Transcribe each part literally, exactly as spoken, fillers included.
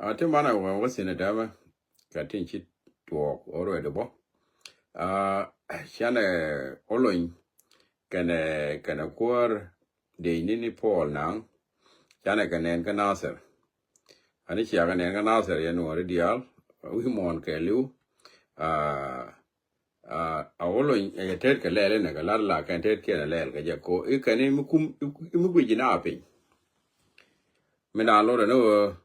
A ti manɛ wä wä thin ɛ dämɛ kɛ tin ci tuɔɔk already bɔ. A canɛ Olony kɛnɛ kɛnɛ kuäär dee ni ni Paul naŋ. Canɛ kɛ nɛn kä Nasir. Ani cia kɛ nɛn kä Nasir yɛ nuɔri diaal wi̱i̱ muɔ̱ɔ̱n kɛɛliw. A a Olony ɛ yɛ tet kɛ lɛɛl inɛ kɛ lar la kɛn tet kiɛn ɛ lɛɛl kɛ jɛ ko ikɛn imi kum imi guic ina a piny. Mi na lorɛ ni ɣöö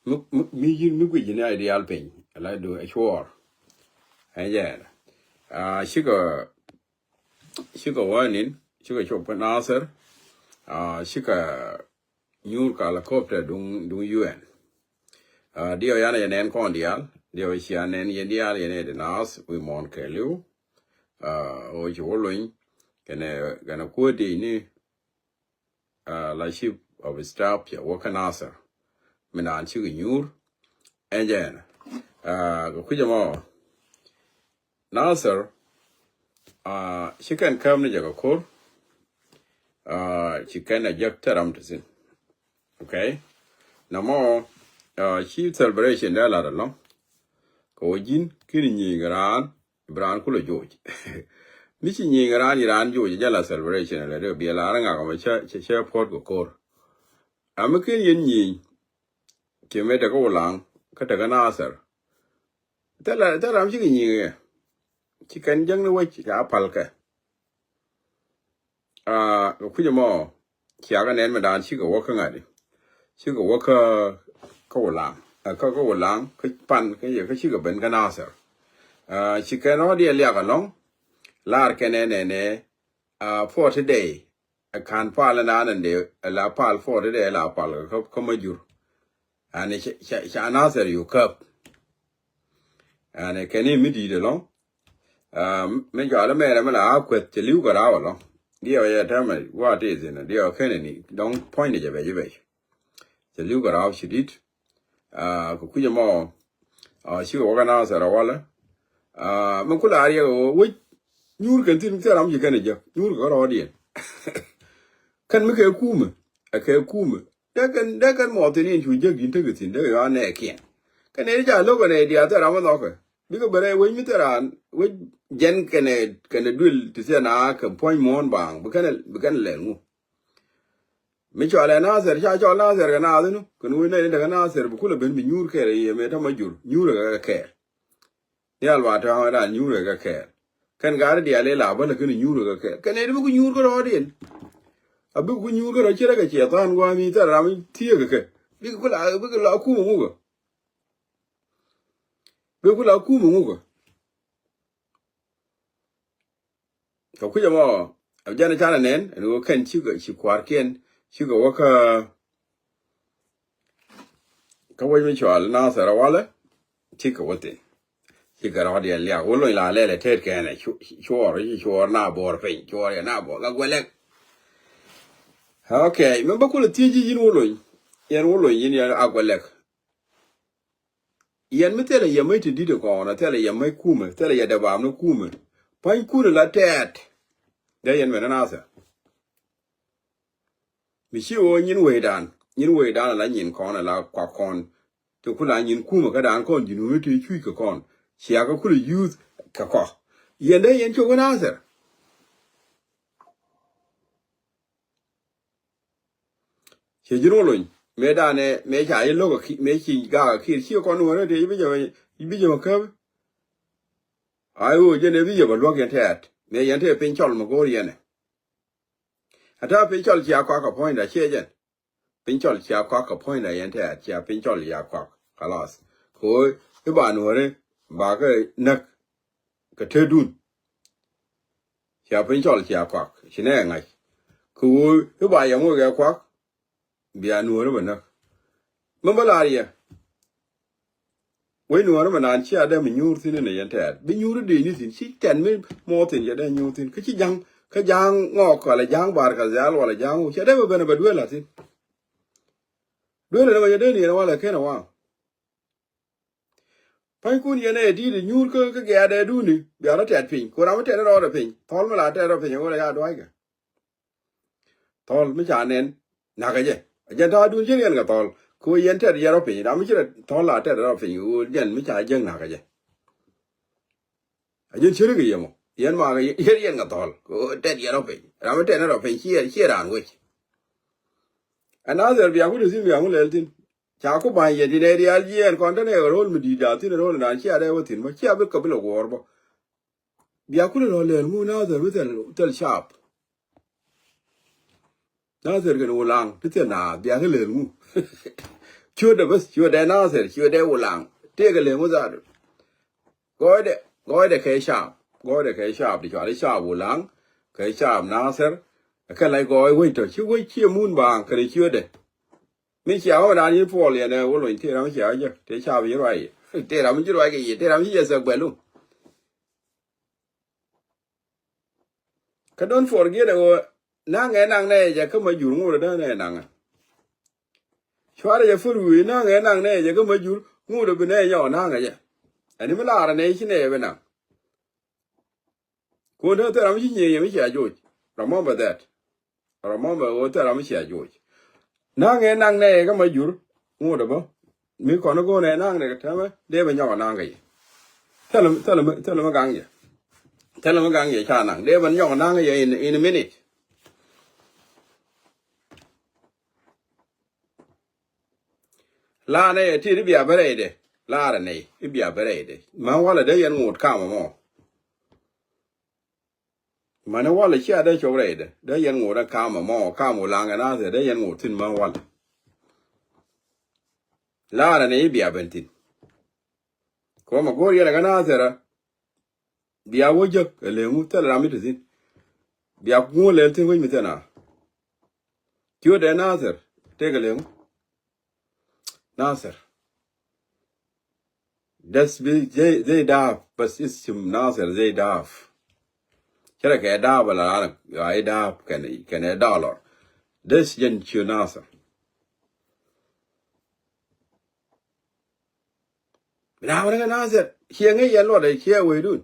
mi mi mi yin mi guic ina a diaal piny ala du ɛ cuɔɔr. Ɛn jɛ a cikɛ cikɛ wä nin cikɛ cop kä Nasir. A cikɛ nyuur ka helicopter duŋ duŋ U N. A diɛw yan yɛ nɛn kɔn diaal diɛw cia nɛn yɛn diaal yɛn ɛ di naath wi̱i̱ muɔ̱ɔ̱n kɛɛliw. A ɣöö ci wä lony kɛnɛ kɛnɛ kuäär dee ni a la chief of staff cɛ wä kä Nasir. Mi naan cikɛ nyuur ɛn jɛ ɛn a kɛ kui̱c ɛmɔ. Nasir a ci kɛn käm ni jɛ kɛ ko̱r. A ci kɛn a jek te ram ti thin. Okay. Namɔ a ci celebration dee lat alɔŋ kɛ wä ji̱n ki̱n nyi̱i̱ŋ raan bi raan kulɛ joc. Mi ci nyi̱i̱ŋ raan yi raan joc jɛ la celebration lɛ dee biɛ lar ŋak mɛ cɛ cɛ puɔt kɛ ko̱r. A mi ken yɛn nyi̱i̱ŋ ci mɛ tekä Wulaŋ kä tekä Nasir. Thilɛ thilɛ ram cikɛ nyi̱i̱ŋ yɛ ci kɛn jäŋni wec ca pal kɛ. A kɛ kui̱c ɛmɔ ciakä nɛn mi daan cikɛ wä kä ŋa̱di cikɛ wä kä kä Wulaŋ. Kä kä Wulaŋ kä pan kä yɛ kä cikɛ ben kä Nasir. A ci kɛn rɔ̱ diɛ liak alɔŋ lar kɛn ɛ nɛnɛ. A forty day ɛ ka̱n pal ɛ naan ɛn dee ɛ la pal forty day ɛ la pal kä kä Majur. Ani ca ca Nasir yu käp. Ani kɛn imi di̱i̱t ɛlɔŋ. A mi jɔal mɛrɛ mi la a kueth cɛ li̱w kɛ raw ɛlɔŋ. Diɛ wä yɛ tɛmɛ wa ti thin diɛ wä kɛn ni dɔŋ puɔ̱ny ni jɛ bɛ jɛ bɛ. Cɛ li̱w kɛ raw ci di̱t. A kɛ kui̱c ɛmɔ a cikɛ wä kɛ Nasir ɛ walɛ. A mi kula a riɛk ɛ wec nyuur kɛn thin mi thil ram ci kɛn ɛ jek nyuur kɛ rɔɔdiɛn. Kɛn mi kɛ kumɛ ɛ kɛ kumɛ. Dee kɛn dee kɛn mɔɔ thin in cu jek di̱n tekɛ thin dee kɛ yɔa nɛɛkiɛn. Kɛn in ca lo̱k kɛn ɛ diaal thil ram mi nhɔkɛ bikɛ bɛ rɛy wec mi thil raan wec jɛn kɛnɛ kɛnɛ duël ti thil na kɛ puɔ̱ny muɔ̱ɔ̱n baaŋ bi kɛn bi kɛn lɛl ŋu. Mi cɔal ɛ Nasir ca cɔl Nasir kɛ naath inu kɛn wec nɛy ni tekɛ Nasir bi kulɛ ben bi nyuur kɛɛl ɛ yɛ mëë tɔ̱ Majur nyuur ɛ kɛ kɛɛl. Diaal ba tɔ̱a̱ŋ ɛ dan nyuur ɛ kɛ kɛɛl. Kɛn gaat diaal ila bä lɛ kɛn nyuur ɛ kɛ kɛɛl kɛn ɛ di bi ku nyuur kä rɔɔdiɛn. A bi ku nyuur kä rɔɔdiɛn ci rɛ kɛ ciɛ tha̱a̱n gua̱a̱m i̱ thɛl ram thiëëk ɛ kɛ bikɛ ku la bikɛ la kumɛ ŋukä. Bikɛ ku la kumɛ ŋukä. Kɛ kui̱c ɛmɔ ɛ jɛn canɛ nɛn ɛn ɣöö kɛn cikɛ ci kua̱rkiɛn cikɛ wä kä kä wec mi cɔal Nasir ɛ walɛ. Cikɛ wä thin cikɛ rɔɔdiɛn liak wä lony la lɛl ɛ tet kɛn ɛ cuɔɔr ci cuɔɔr na buɔɔr piny cuɔɔr yɛ na buɔɔr ka guɛlɛk. Okay mi bä kulɛ thiec ji̱ yin wä lony yɛn wä lony yin yɛn a guɛlɛk. Yɛn mi thilɛ yɛ mäc ti di̱t kɔn thilɛ yɛ mäc kumɛ thilɛ yɛ dee bam ni kumɛ. Pa̱ny kun la tɛɛt. Dee yɛn mɛn Nasir. Mi ci ɣöö nyin wecdan nyin wecdan ala nyin kɔn ala kuak kɔn. Ti kula nyin kumɛ kä dan kɔn ji̱ nuni ti cuc kɛ kɔn. Ciakä kulɛ yuth kɛ kɔ. Yɛn dee yɛn cok kä Nasir. Cɛ ji̱n wä lony mëë danɛ mëë ca yi lo̱k mëë ci gak akir ci kɔn wä rɛ tëë bi jɛ bi jɛ mɛ käp. Ai ɣöö jɛn ɛ bi jɛ bɛ luäk yɛn tɛɛt mëë yɛn tëë piny cɔl mɛ go̱o̱r yɛn ɛ. Ata piny cɔl cia kɔak kɛ puɔ̱nyda ciɛ jɛn. Piny cɔl cia kɔak kɛ puɔ̱nyda yɛn tɛɛt cia piny cɔl cia kɔak. Kalath kɛ ɣöö i̱ ba nuɔ̱ri ba kɛ näk. Kɛ tetdun. Cia piny cɔl cia kuak ci nɛ ŋa̱c. Kɛ ɣöö i̱ ba yɛ ŋo̱o̱k ɛ kuak. Bia nuɔ̱ɔ̱ri bɛ näk. Mɛ bä lar yɛ. Wec nuɔ̱ɔ̱ri mɛ naan cia dee mi nyuur thi̱n inɛ yɛn tɛɛr bi nyuuri dee ni thi̱n ci tɛn mi mɔɔ thi̱n yɛ dee nyuur thi̱n kä ci ja̱ŋ. Kä ja̱ŋ ŋɔɔk wala ja̱ŋ bar kɛ dhial wala ja̱ŋ wä cia dee mi ben ɛ bɛ duel a thi̱n. Duel inɛ mɛ yɛ dee ni yɛn walɛ ken ɛ waŋ. Pa̱nykun yɛn ɛ di̱i̱t ɛ nyuur kä kä gɛ̈ɛ̈t ɛ duuni bia rɔ tɛt piny ku ram mi tɛt rɔɔdɛ piny thɔl mi la tɛt rɔ piny ɛ ɣöö la ya dua̱ckɛ. Thɔl mi ca nɛn nakä jɛ a jɛn ta̱a̱ duun ci riɛn kɛ thɔl. Kɛ ɣöö yɛn tɛt yɛn rɔ piny, ram mi ci rɔ thɔl la tɛt rɔ piny, ɣöö jɛn mi ca jiäk nakä jɛ. A ji̱n ciri kɛ yɛ mɔ. Yɛn ma kɛ yɛn, yɛn kɛ thɔl. Kɛ ɣöö tɛt yɛn rɔ piny. Ram mi tɛt ni rɔ piny, ciɛ, ciɛ raan wec. Ɛ Nathir bia ku te thi̱n, bia ku lɛl thi̱n. Ca ku ba̱ny yɛ ti nɛ diaal jiɛɛn kɔn te nɛ kɛ ro̱l mi di̱i̱t da̱a̱ thi̱n ro̱l naan cia dee wä thi̱n bä, cia bi kɛ bi lɛ guɔ̱ɔ̱r bä. Bia kulɛ lɔ lɛl ŋu Nathir mi thil, thil cap. Nathir kɛn Ulaŋ ti thil naath bia kɛ lɛl ŋu. Ciötdɛ bäth, ciötdɛ Nathir, ciötdɛ Ulaŋ. Tëëkɛ lɛl ŋu zaadu. Gɔɔydɛ, gɔɔydɛ kɛ cap. Gɔɔydɛ kɛ cap ti cuali cap Ulaŋ, kɛ cap Nathir. Kɛ lac gɔɔy wec tɔ, ci wec ci mun baaŋ kɛnɛ ciötdɛ. Mi cia ɣɔmɛ daan yin Puɔl yɛn ɛ wä lony tëë ram cia jɛ, tëë cap yin ruac yɛ. Tëë ram ci ruac kɛ yɛ, tëë ram ci yɛ thäk bɛlu. Kä don't forget ɛ ɣöö naŋɛ naŋ nɛ jɛ kä ma jur ŋot ɛ dee nɛ naŋɛ. Cuarɛ jɛ fur wi̱i̱ naŋɛ naŋ nɛ jɛ kä ma jur ŋot ɛ bi nɛ nyɔk naŋɛ jɛ. Ɛn mi laarɛ nɛ ci nɛ bi naŋ. Kun te thil ram ci nyiëë yɛ mi cia joc. Remember that. Remember ɣöö thil ram mi cia joc. Naŋɛ naŋ nɛ kä ma jur ŋot ɛ bä. Mi kɔn go̱o̱nɛ naŋ nɛ kɛ tɛmɛ dee bɛ nyɔk naŋ kɛ yɛ. Thil, thil, thil mi gaŋ yɛ. Thil mi gaŋ yɛ ca naŋ dee bɛ nyɔk naŋ kɛ yɛ in, in a minute. Laarɛ nɛ yɛ ti di bia bä rɛydɛ. Laarɛ nɛ i̱ bia bä rɛydɛ. Män walɛ dee yɛn ŋot kamɛ mɔ. Män walɛ cia dee cop rɛydɛ. Dee yɛn ŋot ɛ kamɛ mɔ. Kamɛ Ulaŋ ɛ Nathir dee yɛn ŋot thi̱n män walɛ. Laarɛ nɛ i̱ bia ben thi̱n. Kɛ mɛ go̱o̱r yɛn ɛ kä Nathir ɛ. Bia wä jek ɛ leŋu thil ram mi te thi̱n. Bia kuŋ lɛl thi̱n wec mi thi̱n a. Ciötdɛ Nathir tëëkɛ leŋu. Nathir. Des bi zey, zey dahab, bas isim Nathir zey dahab. Cɛ rɛ kɛ dahab ala raan a i̱ dahab kɛn, kɛn ɛ dollar. Des jɛn ciö Nathir. Bi na wä ni kɛ Nathir ciɛ ŋäc yɛn luɔt ɛ ciɛ wecdun.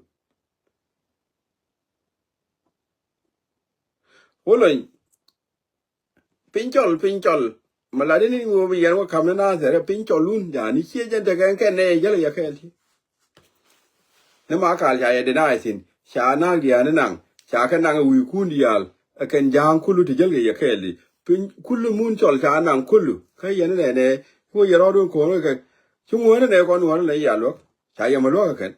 Wä lony. Piny cɔl, piny cɔl. Ma lat ini ŋuɔ bi yɛn wä kam ni Nathir ɛ piny cɔl wun. Jani ciɛ jɛn tekɛ kɛn nɛ jäl yɛ kɛɛl ti. Ni ma kal ca yɛ deny thi̱n. Ca naŋ diaal ni naŋ. Ca kɛ naŋ wi̱i̱ kun diaal. Ɛ kɛn ja̱a̱ŋ kulu ti jäl kɛ yɛ kɛɛl ti. Piny kulu mun cɔl ca naŋ kulu. Kä yɛn nɛ nɛ. Wä yɛ rɔɔdun ko̱o̱n kɛ. Ci ŋuɔ̱n nɛ kɔn ŋuɔ̱n nɛ ya luäk. Ca yɛ ma luäk ɛ kɛn.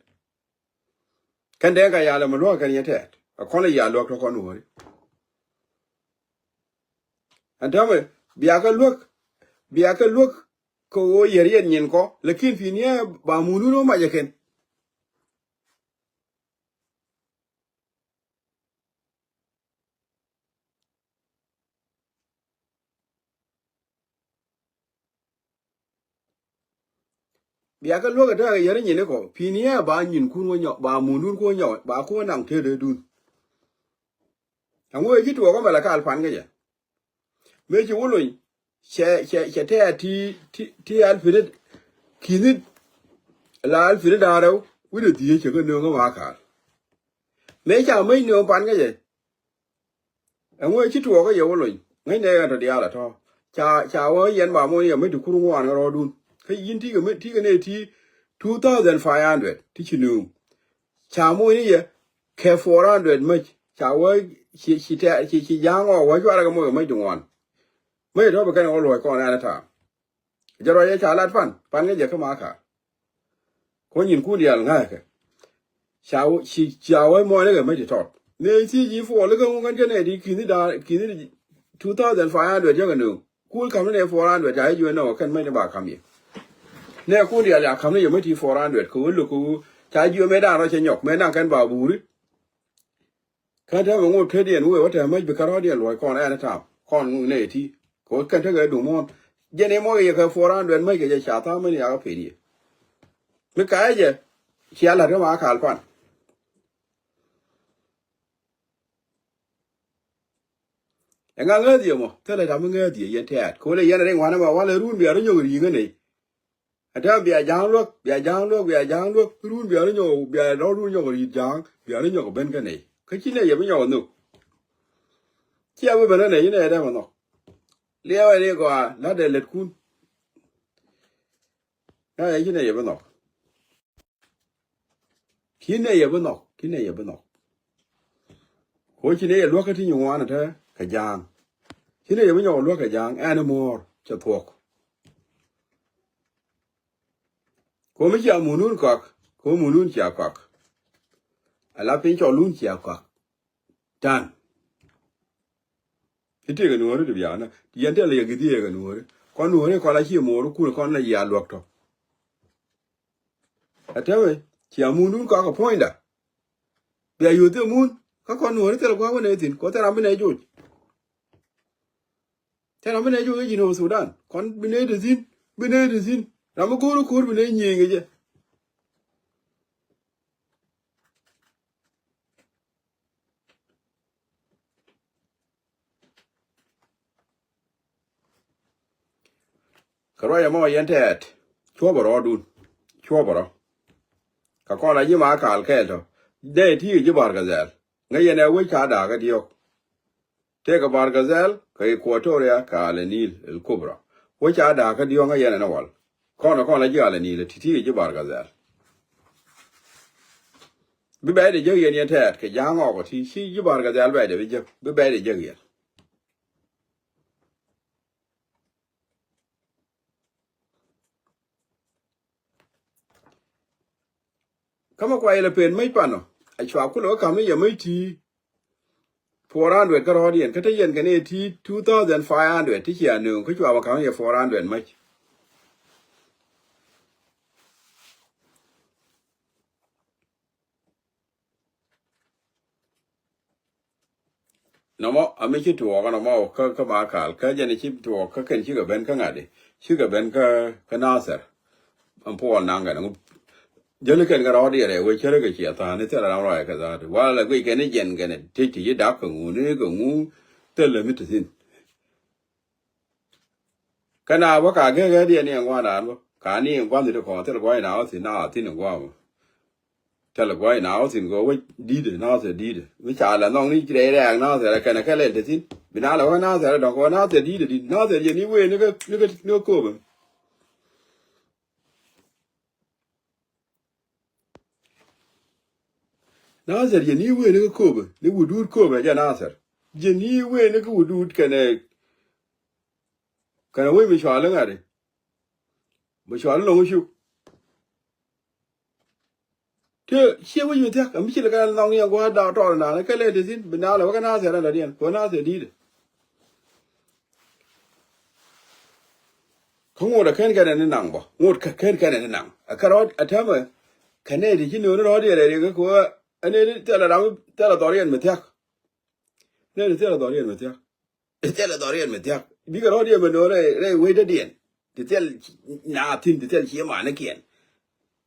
Kɛn dee ka yalɛ mi luäk kɛn yɛn tɛɛt. Ɛ kɔn ɛ yal luäk tɔ kɔn wääri. Ɛn täämɛ bia kɛ luäk, bia kɛ luäk kɛ ɣöö yɛr yɛn nyin kɔ. Lakin pi̱i̱n yɛ ba mundun wä mac ɛ kɛn. Bia kɛ luäk ɛ tɛk yɛr nyin ikɔ pi̱i̱n yɛ ba nyinkun wä nyɔk ba mundun kun wä nyɔk ba kun wä naŋ tëëdädun. Ɛŋu ɛ ci tuɔɔk ɛ mɛl ɛ kal pan kä jɛ. Mëë ci wä lony cɛ, cɛ, cɛ tɛɛr ti, ti, ti alpini ki̱ni la alpini da̱ŋ rɛw wi̱cdɛ dhieec cɛ kɛ nööŋ kä ma kal. Mëë ca mäc nööŋ pan kä jɛ. Ɛŋu ɛ ci tuɔɔk kä yɛ wä lony ŋäcnɛ ɣän tɔ diaal ɛ tɔ̱. Ca, ca wä yɛn ba muɔ̱ɔ̱n yɛ mäc ti kur ŋuan kä rɔɔdun. Kä yi̱n ti kɛ mäc ti kɛ nɛy ti two thousand five hundred ti ci nööŋ. Ca muɔ̱ɔ̱n yɛ kɛ four hundred mäc ca wä ci, ci tɛɛr ci, ci ja̱a̱ŋ ɔ wä cuarɛ kɛ muɔ̱ɔ̱n yɛ mäc ti ŋuan. Mäc tɔ̱ bi kɛn ɛ wä luɔ̱c kɔn ɛn ɛ ta̱a̱. Jɛ ruac ɛ ca lat pan, pan kä jɛ kä ma ka̱a̱r. Kuɔ nyinkun diaal ŋa̱cä kɛ. Ca wä, ci, ca wä muɔ̱ɔ̱n ikɛ mäc ti tɔt. Mëë ci ji̱ puɔl ikä ŋukä jɛ nɛ di ki̱ni da̱a̱n, ki̱ni two thousand five hundred jäkä nööŋ. Kul ka̱m ni nɛ four hundred ca ji̱ juɛ nɔk kɛn mäc ni ba ka̱m yɛ. Nɛ kun diaal ca ka̱m ni yɛ mäc ti four hundred kɛ wä lo̱k kɛ wä. Ca ji̱ juɛ mëë da̱a̱n rɔ cɛ nyɔk, mëë naŋ kɛn ba buuri. Kä täämɛ ŋot tetdiɛn wëë wä tɛm mäc bi kärɔɔdiɛn luɔ̱c kɔn ɛn ta̱a̱m kɔn nɛy ti. Kɛ wä kɛn tekɛ duŋ muɔ̱ɔ̱n. Jɛn ɛ muɔ̱k yɛ kɛ four hundred mäc kɛ jɛ ca tha̱a̱m mäni yakä peni yɛ. Mi kayɛ jɛ cia la̱t kä ma kal pan. Ɛŋa ŋääth yɛ mɔ thilɛ ram mi ŋääth yɛ yɛn tɛ̈t kɛ wä lɛ yɛn riŋ wanɛ mɛ walɛ run bia rɔ nyɔk ri̱i̱ŋä nɛy. Ɛ täämɛ bia ja̱a̱ŋ luäk, bia ja̱a̱ŋ luäk, bia ja̱a̱ŋ luäk, run bia rɔ nyɔk, bia rɔ run nyɔk ri̱i̱t ja̱a̱ŋ, bia rɔ nyɔk ben kä nɛy. Kä ci nɛy yɛ bi nyɔk nhök. Cia bi ben kä nɛy ci nɛy ɛ täämɛ nhɔk. Liɛɛwɛ ni gɔaa la̱tdɛ lätkun. Ɛ, ci nɛy yɛ bi nhɔk. Ci nɛy yɛ bi nhɔk, ci nɛy yɛ bi nhɔk. Ko ci nɛy yɛ luäk kä ti nyin ŋuan ɛ te kɛ ja̱a̱ŋ. Ci nɛy yɛ bi nyɔk luäk kɛ ja̱a̱ŋ, ɛn muɔ̱ɔ̱r cɛ thuɔ̱k. Ko mi cia munun kɔak, ko munun cia kɔak. Ala piny cɔl lun cia kɔak. Tan. Ti tiek ɛ nuɔ̱ɔ̱ri ti biaanä. Ti yɛn tɛl yɛ gi̱thi yɛ kɛ nuɔ̱ɔ̱ri. Kɔn nuɔ̱ɔ̱ri kɔn la cie mo̱o̱ri kun kɔn la yia luäk tɔ. Ɛ tɛmɛ cia mundun kɔak ɛ puɔ̱nyda. Bia yuth thil mun kä kɔn nuɔ̱ɔ̱ri thil gua̱a̱k wä nɛ thi̱n kɔ thil ram bi nɛ joc. Thil ram bi nɛ joc kä ji̱n ɔ Sudan kɔn bi nɛ ti thi̱n, bi nɛ ti thi̱n. Ram bi ko̱r ko̱r bi nɛ nyiëëŋ kɛ jɛ. Kɛ ruac ɛmɔ yɛn tɛɛt cuɔpɛ rɔɔdun, cuɔpɛ rɔ. Kɛ kɔn a ji̱ ma kaal kɛɛl tɔ dee ti ji̱ Bar Gazal. Ŋäc yɛn ɛ wec ca da̱a̱kä diɔ̱k. Tëëkɛ Bar Gazal kɛ Equatoria kɛ Ala Nil el Kubra. Wec ca da̱a̱kä diɔ̱k ŋäc yɛn ɛn ɛ wal. Kɔn ɛ kɔn a ji̱ Ala Nil ɛ ti ti ji̱ Bar Gazal. Bi bɛ̈ɛ̈dɛ jek yɛn yɛn tɛɛt kɛ ja̱a̱ŋ ɔɔk ɔ ti ci ji̱ Bar Gazal bɛ̈ɛ̈dɛ bi jek, bi bɛ̈ɛ̈dɛ jek yɛn. Kä mi kua yɛl ɛ pen mäc panɔ a cua kulɛ wä ka̱m ni yɛ mäc ti four hundred kä rɔɔdiɛn kä te yɛn kɛn ɛ ti two thousand five hundred ti cia nööŋ kä cua wä ka̱m ni yɛ four hundred mäc. Nɔmɔ a mi ci tuɔɔk nɔmɔ kä kä ma kal kä jɛn ci tuɔɔk kä kɛn cikɛ ben kä ŋa̱di cikɛ ben kä kä Nathɛr. Ɛn puɔl naŋ kɛn ŋu jäli kɛn kɛ rɔɔdiɛn rɛy wec cärä kɛ ciɛ tha̱a̱n ni thilɛ ram rɔɔyɛ kɛ tha̱a̱n ti walɛ guic kɛn ni jɛn kɛn ti ti ci dak kɛ ŋu ni kɛ ŋu thilɛ mi ti thi̱n. Kä na bä ka gek ɣäth yɛ ni ɛn gua̱a̱r naan bä ka ni ɛn gua̱a̱r ni ti kɔn thil gua̱a̱r na wä thi̱n na wä thi̱n ɛn gua̱a̱r bä. Thil gua̱a̱r na wä thi̱n kɛ wä di̱t ɛ na wä thi̱n di̱t ɛ mi ca lɛ nhɔk ni rɛy rɛɛk na wä thi̱n ɛ kɛn ɛ kɛ lɛl te thi̱n bi na lɛ wä na wä thi̱n ɛ dɔ̱ŋ kɛ wä na wä thi̱n di̱t ɛ di̱t na wä thi̱n yɛ ni wee ni kä ni kä ni kä kööbä. Nathɛr jɛ ni wee ni kä kööbä ni wudut kööbä jɛ Nathɛr. Jɛ ni wee ni kä wudut kɛnɛ kɛnɛ wec mi cɔal iŋa̱ri. Mi cɔal iloŋ icu. Ti ciɛ wec mi thia̱k mi ci lɛ kɛ nhɔŋ ni ɛn gua̱a̱r da̱a̱ tɔɔr naan kɛ lɛ ti thi̱n bi naalɛ wä kä Nathɛr ɛn dɔ̱diɛn kɛ wä Nathɛr di̱i̱t. Kä ŋot ɛ ken kɛnɛ ni naŋ bä ŋot kɛ ken kɛnɛ ni naŋ ɛ kɛ rɔɔd ɛ täämɛ. Kɛ nɛy ti ci nööni rɔɔdiɛn rɛy riɛk kɛ ɣöö ɛ nɛy ti thilɛ ram thilɛ dhɔriɛn mi thia̱k. Nɛy ti thilɛ dhɔriɛn mi thia̱k. Ti thilɛ dhɔriɛn mi thia̱k bikɛ rɔɔdiɛn mi nööni rɛy wecdädiɛn ti thil na thi̱n ti thil cie manikiɛn.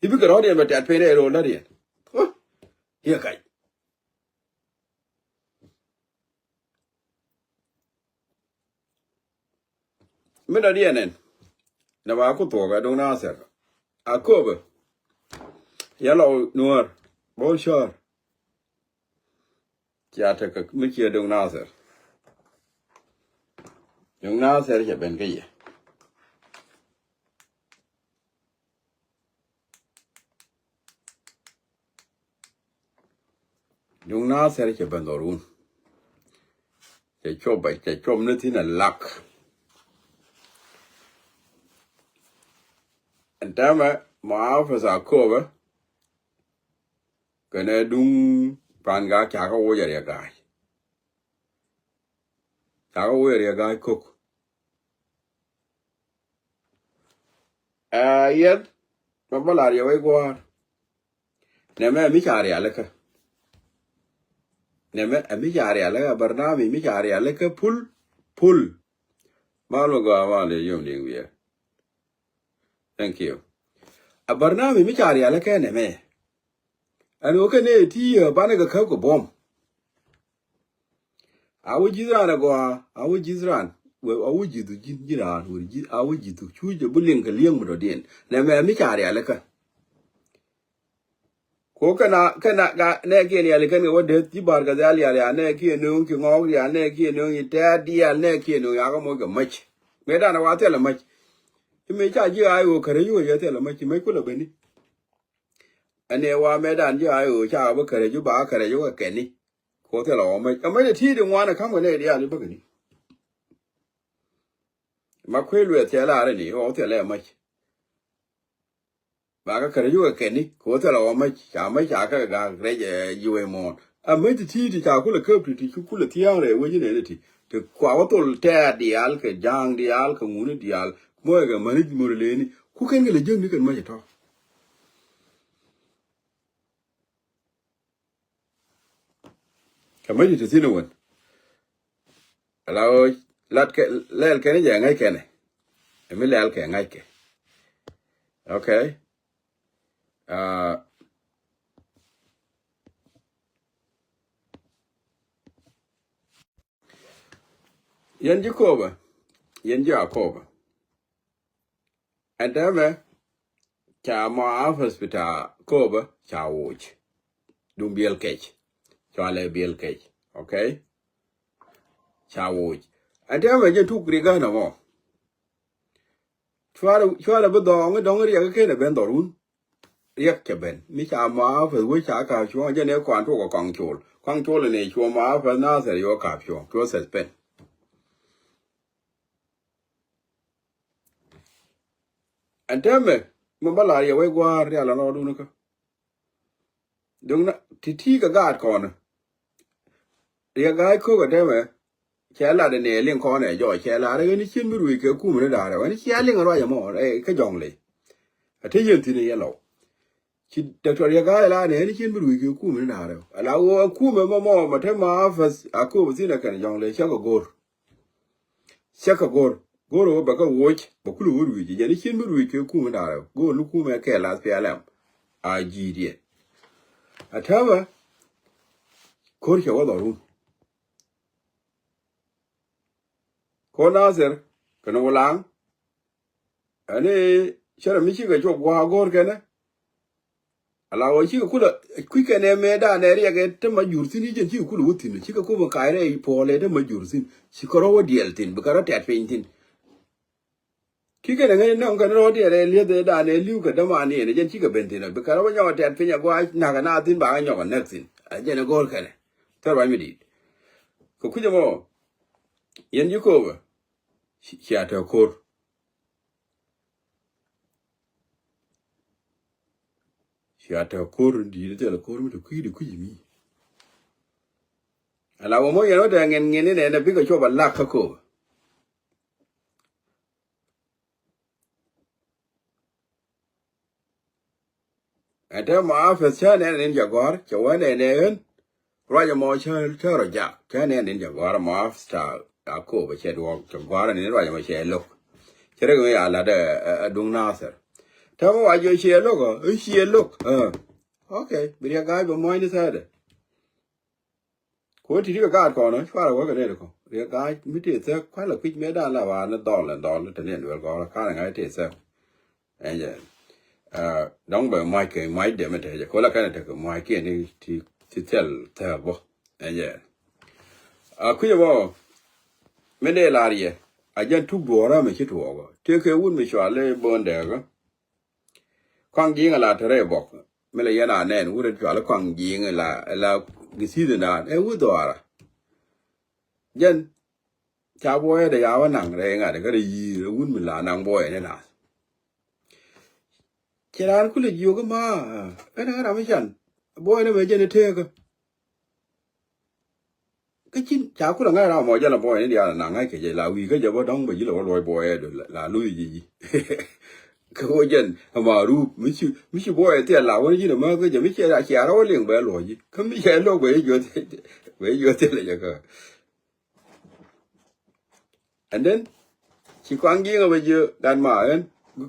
Ti bikɛ rɔɔdiɛn mi tɛt piny rɛy ro̱o̱l dädiɛn. Yɛ kac. Mi dɔ̱diɛn ɛn nɛ ba ku thuɔ̱k ɛ duŋ Nathɛr. A kööbä yɛ lɔw nuäär bo̱o̱l cäär. Cia tekɛ mi ciɛ duŋ Nathɛr. Duŋ Nathɛr cɛ ben kä yɛ. Duŋ Nathɛr cɛ ben dhɔrun. Cɛ cuɔp bɛ cɛ cuɔp ni thin a lak. Ɛn täämɛ ma office a kööbä. Kɛnɛ duŋ pan ga cakɛ woc a riɛ ga̱a̱c. Cakɛ woc a riɛ ga̱a̱c kök. Ɛ yɛth mɛ bä lar yɛ wec gua̱a̱r. Nɛmɛ mi ca rialikä. Nɛmɛ mi ca rialikä barnami mi ca rialikä pul pul. Mal mi gɔaa mal yom diŋ wiɛ. Thank you. A barnami mi ca rialikä nɛmɛ. Ɛn ɣöö kɛ nɛy ti banɛ kɛ käp kɛ buɔ̱m. A wä ji̱th raan agɔaa a wä ji̱th raan. A wä ji̱thu ji̱n ji̱ raan wä ji̱th a wä ji̱thu cuc a bi liŋ kɛ li̱eŋ mi dɔ̱diɛn nɛ mɛ mi ca rialikä. Ko kɛn a kɛn a ga nɛɛkiɛn rialikä ni wä deth ji̱ Bar Gazal rial ya nɛɛkiɛn nööŋ ci ŋɔɔk rial nɛɛkiɛn nööŋ ci tɛɛt diaal nɛɛkiɛn nööŋ yakä moc kɛ mäc. Mëë dan a wa thilɛ mäc. I̱ mëë ca ji̱ a i̱ ɣöö kärä yuk a yɛ thilɛ mäc ci mäc kulɛ beni. Ɛn ɛ wa mɛtdan ji̱ a i̱ ɣöö ca bä kärä yuk ba kärä yuk a kɛni. Kɛ ɣöö thilɛ ɣɔw mäc ɛ mäc ɛ ti̱i̱t i̱ ŋuan ɛ ka̱m kɛ nɛy diaal i̱ bäkɛni. Ma kuëë luɛth cɛ la̱r ɛni ɣɔw thilɛ mäc. Ba kä kärä yuk ɛ kɛni kɛ ɣöö thilɛ ɣɔw mäc ca mäc ca kä ga̱a̱k rɛc ɛ ji̱ wee muɔ̱ɔ̱n. Ɛ mäc ti ti̱i̱ ti ca kulɛ käp ti ti cu kulɛ thia̱a̱ŋ rɛy wec inɛni ti ti kua wä thol tɛɛr diaal kɛ ja̱a̱ŋ diaal kɛ ŋuni diaal. Muɔc kɛ mäni mör leni ku kɛn kɛ lɛ jäŋni kɛn mäc ɛ tɔ̱. Kɛ mäc ti thi̱n ɛ wän. Ala ɣöö lat kɛ lɛl kɛn jɛ ŋäc kɛnɛ. Ɛ mi lɛl kɛ ŋa̱ckɛ. Okay. Ah, yɛn ji̱ Kobä, yɛn ji̱ Akobä. Ɛn täämɛ ca muhafaz bita Kobä ca woc. Duŋ Biɛl Kɛc. Cɔalɛ Biɛl Kɛc. Okay? Ca woc. Ɛn täämɛ jɛn tuk ri gäänä mɔ. Cuarɛ, cuarɛ bi dhɔɔŋ i̱ dɔ̱ŋ riɛk i̱ kenɛ ben dhɔrun. Riɛk cɛ ben. Mi ca muhafaz wec ca ka̱p cuɔ̱ɔ̱ŋ jɛn ɛ kuan tuɔk ɛ Kɔaŋ Col. Kɔaŋ Col ɛn ɛ cuɔ muhafaz Nathir yɔ ka̱p cuɔ̱ɔ̱ŋ. Cuɔ suspend. Ɛn täämɛ mi bä la riɛk wec gua̱a̱r rial ɛn rɔɔdun kä. Duŋ na ti̱ti̱ kɛ gaat kɔnä. Riɛk ga̱a̱c ko̱k ɛ täämɛ. Cɛ lat ɛ nɛ liŋ kɔnɛ jɔɔc cɛ lat ɛ ɣän i̱ cien mi ruëëc kɛ kumɛ ni da̱a̱r ɛ ɣän i̱ cia liŋ ɛ ruac ɛmɔ ɛ kä jɔ̱ŋ ley. Ɛ te yien thi̱n ɛ yɛ lɔw. Ci Doctor Riɛk ga̱a̱c ɛ lat ɛ nɛ ɣän i̱ cien mi ruëëc kɛ kumɛ ni da̱a̱r ɛ ɣän. Ala wä kumɛ mɔmɔ mɛ te ma fäth a ko̱o̱p thi̱n ɛ kɛn jɔ̱ŋ ley cä kɛ go̱r. Cä kɛ go̱r, go̱r ɣöö bɛ kɛ woc, bɛ kulɛ wä ruic, jɛn i̱ cien mi ruic kɛ kumɛ da̱rɛ, go̱r ni kumɛ kɛ lath pialɛm. A ji̱ diɛ. A täämɛ, ko̱r cɛ wä dhɔrun. Ko̱r Nathir, kɛn wä laŋ. Ɛn i̱ cärɛ mi cikɛ cuɔp gua̱a̱k go̱r kɛnɛ. Ala wä cikɛ kulɛ kui̱ kɛnɛ mɛ danɛ riɛk ɛ te ma jur thi̱n i̱ jɛn cikɛ kulɛ wä thi̱n cikɛ kumɛ kac rɛy puɔl ɛ te ma jur thi̱n cikɛ rɔ wä diɛl thi̱n bikɛ rɔ tɛt piny thi̱n. Ki kɛnɛ ŋäc nɔŋ kɛnɛ rɔ diɛl ɛ lieth ɛ danɛ li̱w kɛ däman ni ɛn ɛ jɛn cikɛ ben thi̱n bikɛ rɔ wä nyɔk tɛt piny ɛ gua̱a̱c nakä na thi̱n ba kɛ nyɔk ɛ näk thi̱n ɛ jɛn ɛ go̱r kɛnɛ. Thɛr ruac mi di̱i̱t kɛ kui̱c ɛmɔ. Yɛn ji̱ Kobä cia te ko̱r. Cia te ko̱r di̱i̱t thil ko̱r mi te kui̱ di kui̱ mi. Ala wä moc yɛn wä te ŋin ŋin inɛ nɛ bikɛ cuɔp a lak kä Kobä. Ɛn te ma feth cä nɛn in jɛ gɔ̱r cɛ wä nɛn ɛ ɣän. Ruac ɛmɔ cä, cä rɔ jak. Cä nɛn in jɛ gɔ̱r ɛmɔ after a kop cɛ duɔk cɛ gɔ̱r ɛn in ruac ɛmɔ cɛ lo̱k. Cɛ rek mi ya lat ɛ, ɛ, ɛ duŋ Nathir. Täämɛ wa jiɔ ciɛ lo̱k ɔ, i̱ ciɛ lo̱k. Ɛ. Okay, bi riɛk ga̱a̱c bɛ muɔ̱ɔ̱ny ni thɛɛdɛ. Kuɔ ti̱ti̱ kɛ gaat kɔn ɔ, cuarɛ wä kɛ nɛn kɔ. Riɛk ga̱a̱c mi tëë thäk, kualɛ kui̱c mëë da̱a̱n la wa ni dhɔl ɛn dhɔl, te ni ɛn duel gɔ̱r, ka̱n ɛ ŋa̱c tëë thäk. Ɛn jɛ. Ɛ, dɔ̱ŋ bɛ muac kɛ muac dɛmɛ te jɛ. Kola kɛn tekɛ muac kiɛn ti, ti, ti thil thil bɔ. Ɛn jɛ. A kui̱ bɔ. Min dee lar yɛ. A jɛn tuk duɔ̱ɔ̱rä mi ci tuɔɔk. Tëë kɛ wut mi cual i̱ bo̱o̱n dɛɛkä. Kɔaŋ ji̱i̱ŋ a la te rɛy bɔk. Mi la yɛn a nɛn wut in cual i̱ kɔaŋ ji̱i̱ŋ la, la gisi̱thindan. Ɛ wut dhɔaara. Jɛn. Ca buɔyɛ dee ya wä naŋ rɛy ŋa̱t kä rɛy yi̱i̱r wun mi la naŋ buɔyɛ ni naath. Ci raan kulɛ jiök i̱ ma ɛn ɛ ram mi can buɔyɛ ni mɛ jɛn i̱ teekä. Kä cin ca kulɛ ŋa̱c ram mɔ jɛn la buɔyɛ ni diaal naŋ ŋa̱c kɛ jɛ la wi̱i̱ kä jɛ bä dɔ̱ŋ bɛ ji̱ la wä luɔc buɔyɛ du la luc ji̱ ji̱. Kä wä jɛn ɛ ma rup mi ci, mi ci buɔyɛ thil la wä ni ji̱n ɛ mäth kä jɛ mi ci, ci a rɔ wä liŋ bɛ luɔc ji̱ kä mi cɛ lo̱k bɛ ji̱ juɔth, bɛ ji̱ juɔth thil jɛ kä. And then ci kɔaŋ ji̱ ŋä bɛ ji̱ gat ma ɛn.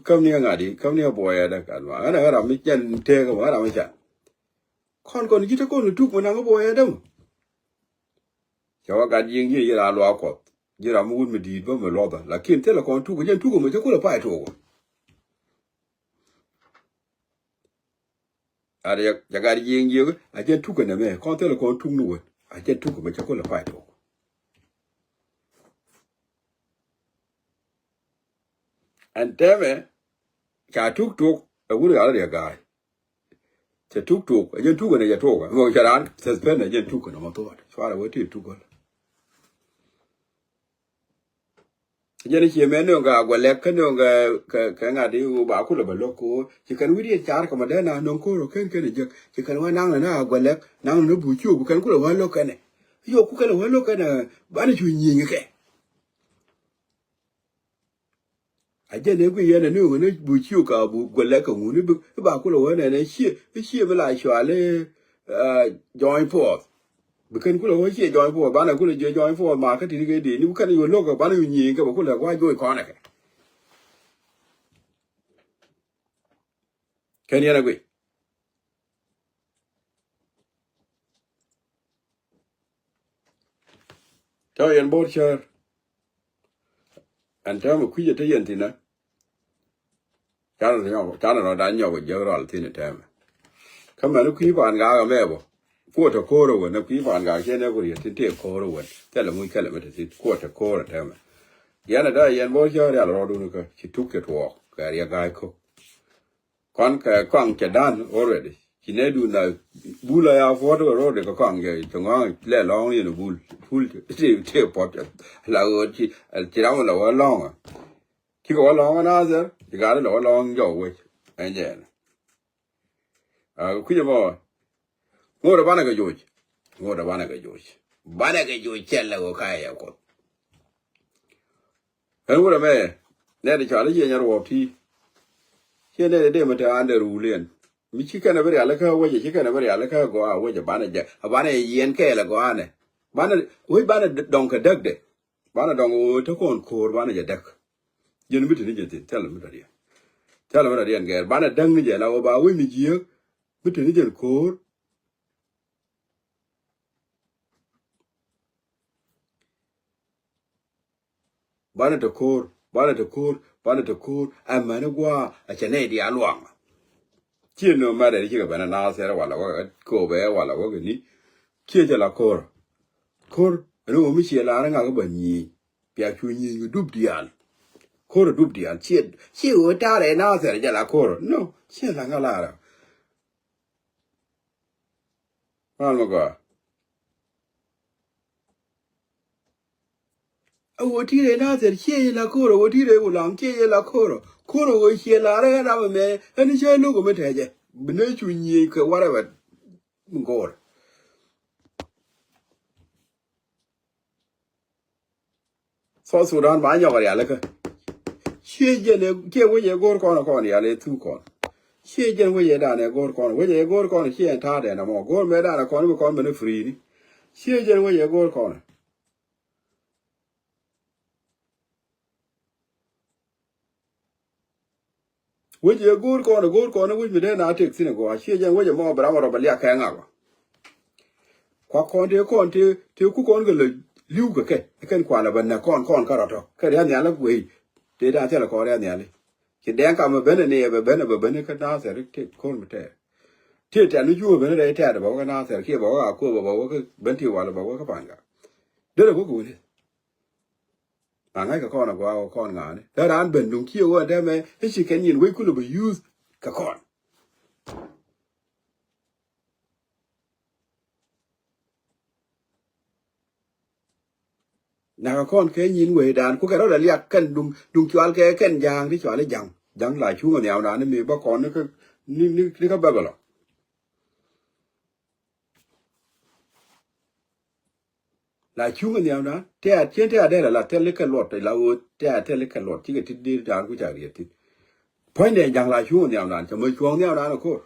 Käm ni ŋa̱ di käm ni buɔyɛ dɛ gat ma ɛn ɛ ram mi jɛn tëëk ma ram mi can. Kɔn kɔn ji̱ te kɔn tuk mi naŋ buɔyɛ dɛ ma. Cɛ wä gat ji̱ ji̱ ji̱ ram luaak kuɔth ji̱ ram mi wut mi di̱i̱t bä mi luɔthä lakin thilɛ kɔn tuk jɛn tuk mi cä kulɛ pay tok. At jɛ gat ji̱ ji̱ a jɛn tuk kɛ nɛmɛ kɔn thilɛ kɔn tuk ni wä a jɛn tuk mi cä kulɛ pay tok. Ɛn tɛmɛ ca tuk tuk ɛ wur ɣal riɛ ga̱a̱c. Cɛ tuk tuk ɛ jɛn tuk ɛn ɛ jɛ tuk ɛ mɔ cɛ raan suspend ɛ jɛn tuk ɛn ɛ mɔ thuɔt cuarɛ wee ti tuk gɔl. Jɛn i̱ cie mɛ nööŋ kɛ Agualɛk kä nööŋ kɛ kɛ ŋa̱t i̱ ɣöö ba kulɛ bɛ lo̱k kɛ ɣöö ci kɛn wi̱diɛn car kɛ ma dee na nööŋ ko̱r ɔ ken ken ɛ jek ci kɛn wä naŋ ni na Agualɛk naŋ ni na Buciok bi kɛn kulɛ wä lo̱k kɛnɛ. Yok ku kɛn wä lo̱k kɛnɛ banɛ cu nyieny kɛ. A jɛn ëë guic yɛn ɛ ni ɣöö ni Buciok ka Agualɛk kɛ ŋuni bi ba kulɛ wä nɛn ɛ cie bi cie bi la cual i̱ jɔɔny puɔth. Bi kɛn kulɛ wä cie jɔɔny puɔth banɛ kulɛ jiɛ jɔɔny puɔth ma kä ti̱ti̱ kɛ dee ni bi kɛn yu lo̱k banɛ yu nyieny kɛ bɛ kulɛ wä juɔc kɔn ɛ kɛ. Kɛn yɛn ɛ guic. Tɔ yɛn bo̱r cär. Ɛn täämɛ kui̱cɛ te yɛn thi̱nä. Canɛ rɔ nyɔk canɛ rɔ da nyɔk jiäk rɔal thi̱n ɛ täämɛ. Kä mɛn kui̱ paan gaak ɛmɛ bä. Kuɔ te ko̱o̱r ɛ wän ɛ kui̱ paan gaak cɛ nɛ ku riet tin tëë ko̱o̱r ɛ wän thilɛ muc kɛlɛ mi te thi̱n kuɔ te ko̱o̱r ɛ täämɛ. Yɛn ɛ dɔ̱ yɛn bo̱r cä rial rɔɔdun kä ci tuk cɛ tuɔɔk kɛ riɛk ga̱a̱c ko̱k. Kɔn kɛ kɔaŋ cɛ da̱n already. Ci nɛ dun na bul a ya puɔt kɛ ro̱o̱t kɛ kɔaŋ cɛ cɛ ŋɔaŋ lɛ lɔ̱ŋ yɛn bul. Bul ti ti puɔt la ɣöö ci ci ram la wä lɔ̱ŋ. Cikɛ wä lɔ̱ŋ a Nathɛr ci gat la wä lɔ̱ŋ jɔw wec. Ɛn jɛɛn. A kui̱c ɛmɔ. Ŋot ɛ banɛ kɛ joc. Ŋot ɛ banɛ kɛ joc. Banɛ kɛ joc cɛl ɛ ɣöö ka ɛ yɛ kuɔth. Ɛn wurɛ mɛ nɛn i̱ cɔal i̱ ciɛ nyɛ ruɔɔp ti. Ciɛ nɛn i̱ dee mi te an dee ruul yɛn mi ci kɛn ɛ bi rialikä wecɛ ci kɛn ɛ bi rialikä gɔaa wecɛ banɛ jɛ a banɛ yɛn kɛɛl ɛ gɔaa nɛ. Banɛ wec banɛ dɔŋ kɛ däkdɛ. Banɛ dɔŋ ɣöö te kɔn ko̱o̱r banɛ jɛ däk. Jɛn mi te ni jɛ thin thilɛ mi te riɛn. Thilɛ mi te riɛn gɛɛr banɛ däk ni jɛ la ɣöö ba wec mi jiääk mi te ni jɛn ko̱o̱r. Banɛ te ko̱o̱r banɛ te ko̱o̱r banɛ te ko̱o̱r. Ɛmɛni gua̱a̱ a cɛ nɛy diaal luaŋ. Ciɛ nööŋ mɛrɛ ri cikɛ ben a Nathɛr wala wä kɛ Kobɛ wala wä kɛ ni. Ciɛ cɛ la ko̱o̱r. Ko̱o̱r ɛn ɣöö mi ciɛ lar ŋak bä nyieny. Bia cu nyieny kɛ dup diaal. Ko̱o̱r ɛ dup diaal ciɛ ciɛ ɣöö ta̱rɛ Nathɛr jɛ la ko̱o̱r no ciɛ la ŋa lar. Mal mi gɔaa. A wä ti̱i̱ rɛy Nathɛr ciɛ yɛ la ko̱r a wä ti̱i̱ rɛy Wulaŋ ciɛ yɛ la ko̱r a ko̱r a wä ciɛ la rɛy ram ɛmɛ. Ɛn cä lo̱k ɛmɛ tɛcɛ bi nɛ cu nyiëëc kɛ warɛbɛ. Go̱o̱r. South Sudan ba nyɔk rialikä. Ciɛ jɛn ɛ ciɛ wec ɛ go̱o̱r kɔn ɛ kɔn rial ɛ thuk kɔn. Ciɛ jɛn wec ɛ dan ɛ go̱o̱r kɔn wec ɛ go̱o̱r kɔn ciɛ ɛn ta̱a̱ dɛn ɛmɔ go̱o̱r mɛ dan ɛ kɔn bi kɔn mɛn ɛ free ni. Ciɛ jɛn wec ɛ go̱o̱r kɔn. Wec ɛ go̱o̱r kɔn ɛ go̱o̱r kɔn ɛ wec mi dee na tëk thi̱n ɛ gɔaa ciɛ jɛn wec ɛ mɔ bi ram ɛ rɔ bɛ liak kɛ ŋak ɔ. Kua kɔn tëë kɔn tëë tëë ku kɔn kɛ lɛ li̱w kɛ kɛ ɛ kɛn kualɛ bɛ nɛ kɔn kɔn kä rɔ tɔ kɛ riath nhial ɛ guey. Tëë dan thilɛ kɔn riath nhial ɛ ci dɛŋ kam ɛ ben ɛ ni ɛ bɛ ben ɛ bɛ ben ɛ kä Nathɛr tëë ko̱r mi tɛɛr. Tëë tɛn mi cuŋ ɛ ben ɛ rɛy tɛɛr ɛ bɛ wä kä Nathɛr kiɛ bɛ wä kä Akobo bɛ wä kä ben ti wal ɛ bɛ wä kä Pa̱a̱n Gak. Derɛ wä kɛ wä ni. Ma ŋa̱ckɛ kɔn a gɔaa kɛ kɔn ŋa̱a̱ni. Dee raan ben duŋ kiɛ ɣöö ɛn tɛmɛ i̱ ci kɛn nyin wec kulɛ bɛ yuth kɛ kɔn. Nakɛ kɔn kɛ nyin wecdan ku kɛ rɔ̱dɛ liak kɛn duŋ duŋ cual kɛ kɛn ja̱a̱ŋ ti cual i̱ ja̱ŋ ja̱ŋ la cuŋ ɛ nhiamdan ni mëë bä kɔn ni kä ni ni ni kä Bɛbɛlɔ. La cuŋ ɛ nhiamdan tɛ̈t cien tɛ̈t dee la la thil ikɛ luɔt la ɣöö tɛ̈t thil ikɛ luɔt cikɛ ti dee dan ku ca riet thi̱n. Puɔ̱nydɛ ja̱ŋ la cuŋ ɛ nhiamdan cɛ mɛ cuɔ̱ŋ nhiamdan ɛ ko̱r.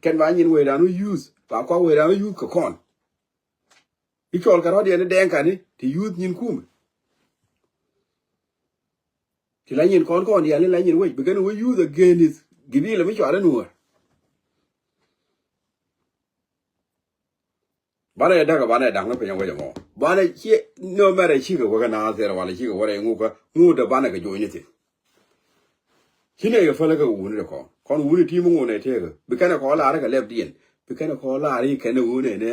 Kɛn ba nyin wecdan wä yuth ba kɔk wecdan wä yuth kɛ kɔn. I̱ cɔl kɛ rɔ̱diɛn i̱ dɛŋ kani ti yuth nyin kumɛ. Ti la nyin kɔn kɔn diaal ni la nyin wec bi kɛn wä yuth against gibila mi cɔal i̱ Nuäär. Banɛ yɛ däk ɛ banɛ da̱ŋ ni piny ɛ wec ɛmɔ banɛ ciɛ no mɛrɛ cikɛ wä kä Nathɛr wala cikɛ wä rɛy ŋuk kä ŋut ɛ banɛ kɛ joc ni thi̱n. Ci nɛy kɛ päl kä wuni ti kɔn kɔn wuni ti mi ŋun ɛ tëëkä bi kɛn ɛ kɔn lar kɛ lɛpdiɛn bi kɛn ɛ kɔn lar i̱ kɛn ɛ wuni ɛ nɛ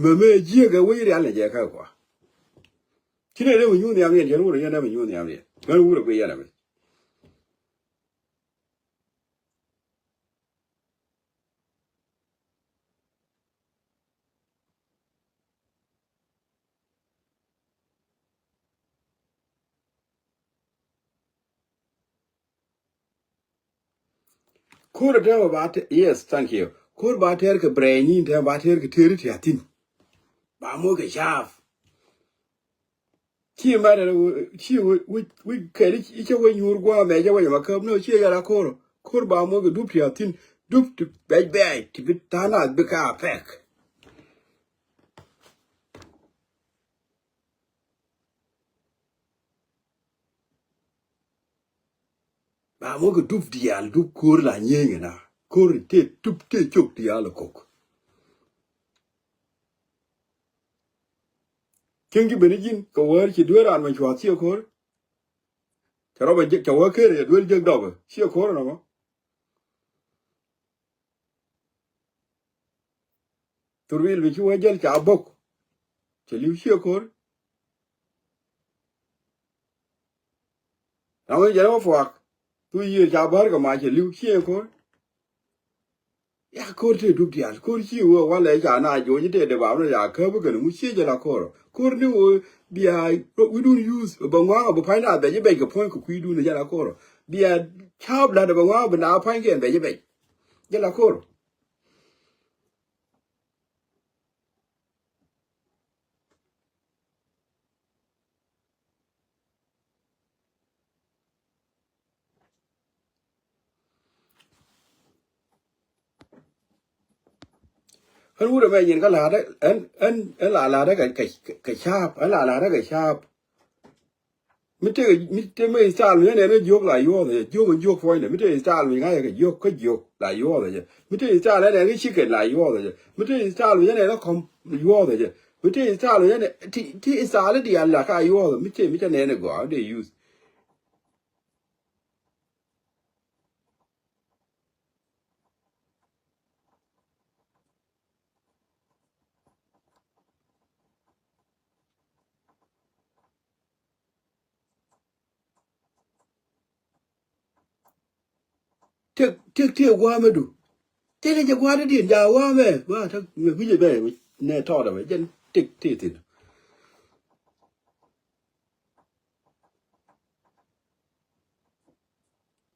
mɛmɛ jiäk ɛ wec rial nɛ jɛ kä kua. Ci nɛ dee mi nyuun nhiam yɛn, cɛ wurɛ yɛn dee mi nyuun nhiam yɛn. Ŋän wurɛ guiy yɛn ɛmɛ. Ko̱r ɛ tɛmɛ ba tɛr, yes, thank you. Ko̱r ba tɛr kɛ brɛɛny ni tɛmɛ ba tɛr kɛ teri ti a thin. Ba moc kɛ caap. Ci mɛt ɛn wi̱c, wi̱c, wi̱c kɛn i̱ cä wec nyuur gua̱a̱ mɛ cä wec ɛmɛ käp ni ɣöö ciɛ yɛl a ko̱r. Ko̱r ba moc kɛ dup ti a thin, dup ti bɛc bɛc ti bi ta̱a̱ naath bi ka a pɛk. Ba moc kɛ dup diaal, dup ko̱r la nyieeny ɛna. Ko̱r tëë dup tëë cok diaal ɛ kok. Cieŋ ji̱ ben ji̱n kɛ wäär ci dueer raan mɛ cua̱th ciɛ ko̱r. Cɛ rɔ bɛ jek, cɛ wä ker yɛ duel jek dɔpɛ ciɛ ko̱r nɔmɔ. Thurbil bi ci wä jäl ca bok. Cɛ li̱w ciɛ ko̱r. Na wä jɛn wä puak. Thu yiëër ca bär kɛ ma cɛ li̱w ciɛ ko̱r. Ya ko̱r tëë dup diaal, ko̱r ci wee walɛ ca na joc tëë dee ba mi ya käp kɛn ŋu ciec jɛ la ko̱r. Ko̱r ni wee bia, we don't use, bɛ ŋuaŋ bɛ pa̱ny na bɛc bɛc kɛ puɔ̱ny kɛ kui̱dun jɛ la ko̱r. Bia ca̱p la dee bɛ ŋuaŋ bɛ na pa̱ny kɛn bɛc bɛc. Jɛ la ko̱r. Ɣän wut ɛmɛ nyin kä la̱a̱t ɛ, ɛn, ɛn, ɛn la la̱a̱t ɛ kɛ, kɛ, kɛ ca̱a̱p, ɛn la la̱a̱t ɛ kɛ ca̱a̱p. Mi tëë, mi tëë mi style mi nɛn kä jiök la yuɔth ɛ jɛ, jiök in jiök puɔ̱nydɛ. Mi tëë style mi ŋa̱c ɛ kɛ jiök, kä jiök la yuɔth ɛ jɛ. Mi tëë style ɛn nɛn kä chicken la yuɔth ɛ jɛ. Mi tëë style mi nɛn kä kɔm yuɔth ɛ jɛ. Mi tëë style mi nɛn ti, ti style diaal la ka yuɔth ɛ. Mi tëë mi cä nɛn ɛ gɔaa dee use. Tëk, tëk, tëk gua̱a̱mɛ du. Tëk jɛ gua̱a̱mɛ di̱n, ja gua̱a̱mɛ. Gua̱a̱ tak, mɛ wi̱cɛ bɛ, nɛ tɔɔdɛ mɛ, jɛn tëk, tëk thi̱n.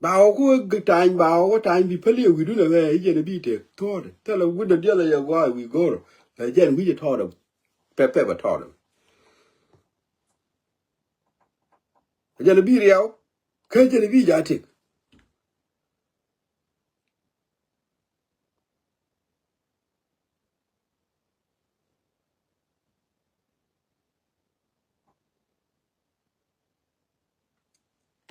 Ba wä ku ta̱a̱ny, ba wä ku ta̱a̱ny bi päli wi̱dun ɛ wee, i̱ jɛn bi tëk tɔɔdɛ. Thilɛ wi̱dɛ diɛl ɛ yɛ gua̱a̱ wi̱i̱ go̱o̱rä. Ɛ jɛn wi̱cɛ tɔɔdɛ. Pɛ, pɛ bɛ tɔɔdɛ. Ɛ jɛn bi riɛw. Kä jɛn bi ja̱ tëk.